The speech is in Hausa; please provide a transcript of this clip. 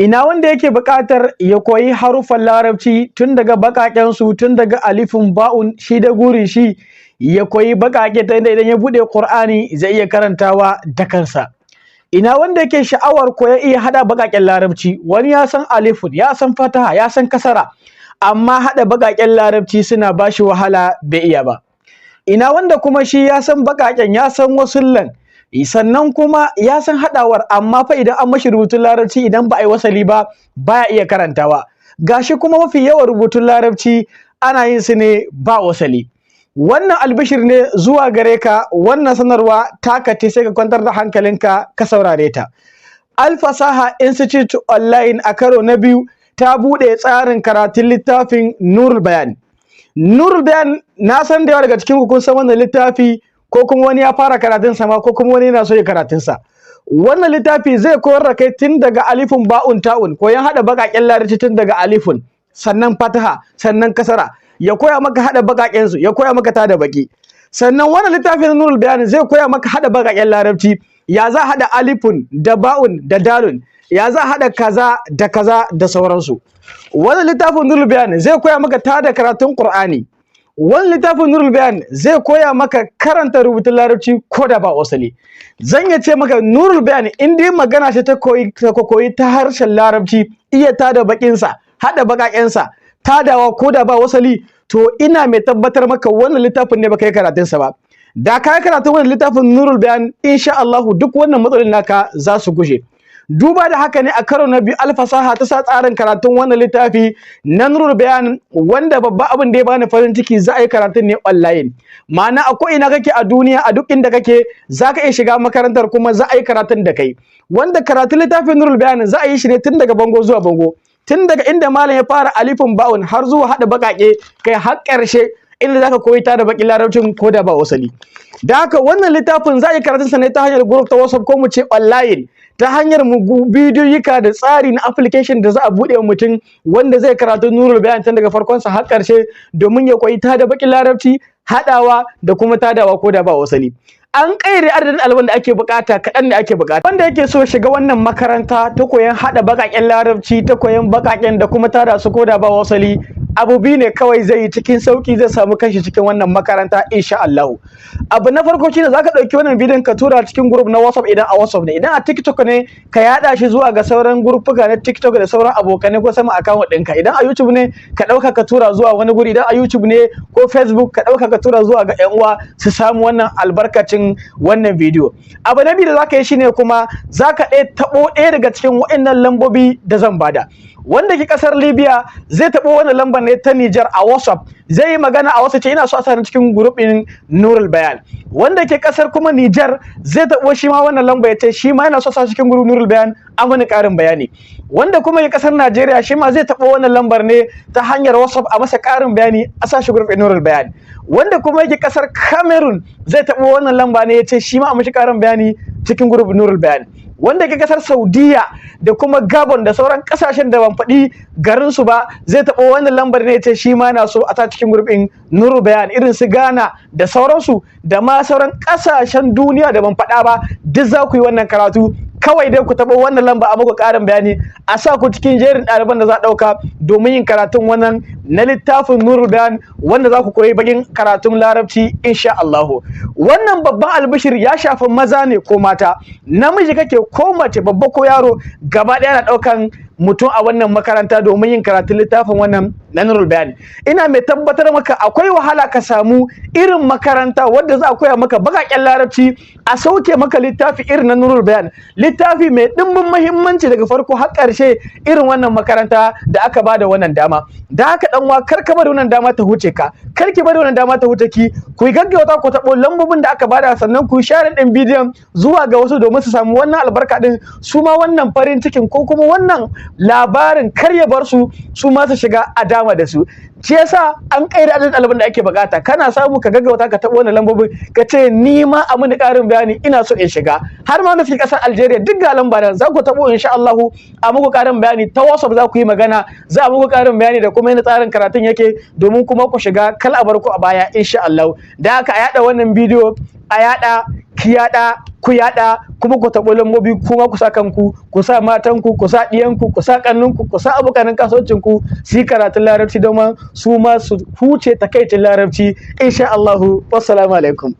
Ina wanda yake buƙatar ya koyi haruffan Larabci tun daga baƙaƙen su, tun daga alifun, ba'un, shi da gurin shi ya koyi baƙaƙe ta inda idan ya buɗe Qur'ani zai iya karantawa da kansa. Ina wanda yake sha'awar ko ya iya haɗa baƙaƙen Larabci? Wani ya san alifun, ya san fataha, ya san kasara, amma haɗa baƙaƙen Larabci suna bashi wahala, bai iya ba. Ina wanda kuma shi ya san baƙaƙen, ya san wasullan, sannan kuma ya san haɗawar, amma fa idan an mashi rubutun Larabci, idan ba a yi wasali ba, baya iya karantawa? Gashi kuma mafi yawan rubutun Larabci ana yin su ne ba wasali. Wannan albishir ne zuwa gare ka, wannan sanarwa taka ce, sai ka kwantar da hankalinka ka saurare ta. Alfasaha Institute Online a karo na biyu ta buɗe tsarin karatun littafin Nurul Bayan. Nurul Bayan, na san da yawa daga cikin ku kun san wannan littafi, ko kuma wani ya fara karatun sa ma, ko kuma wani yana so ya karatun sa. Wannan littafi zai koyar da kai tun daga alifun, ba'un, ta'un, koyan hada baƙaƙen Larabci tun daga alifun, sannan fataha, sannan kasara, ya koya maka hada baƙaƙen su, ya koya maka tada baki. Sannan wannan littafin na Nurul Bayan zai koya maka hada baƙaƙen Larabci, ya za hada alifun da ba'un da dalun, ya za hada kaza da kaza da sauransu. Wannan littafin Nurul Bayan zai koya maka tada karatun Qur'ani. Wannan littafin Nurul Bayan zai koya maka karanta rubutun Larabci ko da ba wasali. Zan iya ce maka Nurul Bayan, in dai magana ce ta koyi ta harshen Larabci, iya tada bakin sa, hada baƙaƙen sa, tadawa ko da ba wasali, to ina mai tabbatar maka wannan littafin ne baka yi karatun sa ba. Da ka yi karatun wannan littafin Nurul Bayan, insha Allah duk wannan matsalolin naka za su gushe. Duba da haka ne a karo na biyu Alfasaha ta sa tsarin karatun wannan littafi na Nurul Bayan, wanda babban abin da ya bani farin ciki, za a yi karatun ne online. Ma'ana, a ko ina kake a duniya, a duk inda kake, za ka iya shiga makarantar kuma za a yi karatun da kai. Wanda karatun littafin Nurul Bayan za a yi shi ne tun daga bango zuwa bango, tun daga inda malam ya fara alifin, ba'un, har zuwa haɗa baƙaƙe, kai har ƙarshe inda zaka koyi ta da baƙin Larabcin ko da ba wasali. Da haka wannan littafin za a yi karatun sa ne ta hanyar group ta WhatsApp, ko mu ce online, ta hanyar mu bidiyoyika da tsari na application da za a buɗe wa mutum, wanda zai karatu Nurul Bayan tun daga farkon sa har ƙarshe domin ya koyi ta da baƙin Larabci, haɗawa da kuma tadawa ko da ba wasali. An ƙayyade adadin ɗaliban da ake buƙata, kaɗan ne ake buƙata. Wanda yake so shiga wannan makaranta ta koyon haɗa baƙaƙen Larabci, ta koyon baƙaƙen da kuma tada su ko da ba wasali, abu biyu ne kawai zai yi, cikin sauƙi zai samu kanshi cikin wannan makaranta insha Allah. Abu na farko shine zaka ɗauki wannan bidiyon ka tura cikin group na WhatsApp idan a WhatsApp ne, idan a TikTok ne, ka yaɗa shi zuwa ga sauran groupuka na TikTok da sauran abokanai ko sama account ɗinka. Idan a YouTube ne, ka ɗauka ka tura zuwa wani guri. Idan a YouTube ne ko Facebook, ka ɗauka ka tura zuwa ga ƴan uwa su samu wannan albarkacin wannan bidiyo. Abu na biyu da zaka yi shine kuma zaka ɗaya taɓo ɗaya daga cikin waɗannan lambobi da zan bada. Wanda ke kasar Libya zai taɓo wannan lambar ne ta Niger a WhatsApp, zai yi magana a WhatsApp, ce ina so a sani cikin group ɗin Nurul Bayan. Wanda ke kasar kuma Niger zai taɓo shi ma wannan lamba, ya ce shi ma yana so a sa cikin group Nurul Bayan, a mani ƙarin bayani. Wanda kuma ke kasar Najeriya, shi ma zai taɓo wannan lambar ne ta hanyar WhatsApp, a masa ƙarin bayani a sa shi group ɗin Nurul Bayan. Wanda kuma yake kasar Cameroon zai taɓo wannan lamba ne, ya ce shi ma a mashi ƙarin bayani cikin group Nurul Bayan. Wanda ke kasar Saudiya da kuma Gabon da sauran kasashen da ban faɗi garin su ba, zai taɓo wannan lambar ne, ya ce shi ma na so a ta cikin group ɗin Nurul Bayan. Irin su Ghana da sauransu da ma sauran kasashen duniya da ban faɗa ba, duk za ku yi wannan karatu. Kawai dai ku taɓa wannan lamba a muku ƙarin bayani, a sa ku cikin jerin ɗaliban da za a ɗauka domin yin karatun wannan na littafin Nurul Bayan, wanda za ku koyi bakin karatun Larabci insha Allahu. Wannan babban albishir ya shafi maza ne ko mata, namiji kake ko mace, babba ko yaro, gaba ɗaya na ɗaukan mutum a wannan makaranta domin yin karatun littafin wannan na Nurul Bayan. Ina mai tabbatar maka akwai wahala ka samu irin makaranta wadda za a koya maka baƙaƙen Larabci, a sauke maka littafi irin na Nurul Bayan, littafi mai ɗimbin muhimmanci daga farko har ƙarshe, irin wannan makaranta da aka bada wannan dama. Da haka dan uwa, kar ka bari wannan dama ta huce ka, kar ki bari wannan dama ta huce ki. Ku yi gaggauta ku taɓo lambobin da aka bada, sannan ku share ɗin bidiyon zuwa ga wasu domin su samu wannan albarka ɗin, su ma wannan farin cikin ko kuma wannan labarin kar ya bar su, su ma su shiga a dama da su. Shi yasa an kaida adadin ɗaliban da ake bukata. Kana samu ka gaggauta ka taɓa wannan lambobin, ka ce ni ma a mini ƙarin bayani, ina so in shiga. Har ma mafi ƙasar Algeria, duk ga lamba nan za ku taɓo, insha Allah a muku ƙarin bayani. Ta WhatsApp za ku yi magana, za a muku ƙarin bayani da kuma yadda tsarin karatun yake, domin kuma ku shiga, kal a bar ku a baya insha Allah. Da haka a yaɗa wannan bidiyo, a yaɗa. Ki yaɗa, ku yaɗa, kuma ku taɓo lambobi, kuma ku sa kanku, ku sa matanku, ku sa ɗiyanku, ku sa ƙannunku, ku sa abokanan kasuwancinku su yi karatun Larabci domin su ma su huce takaicin Larabci, insha Allahu. Wassalamu alaikum.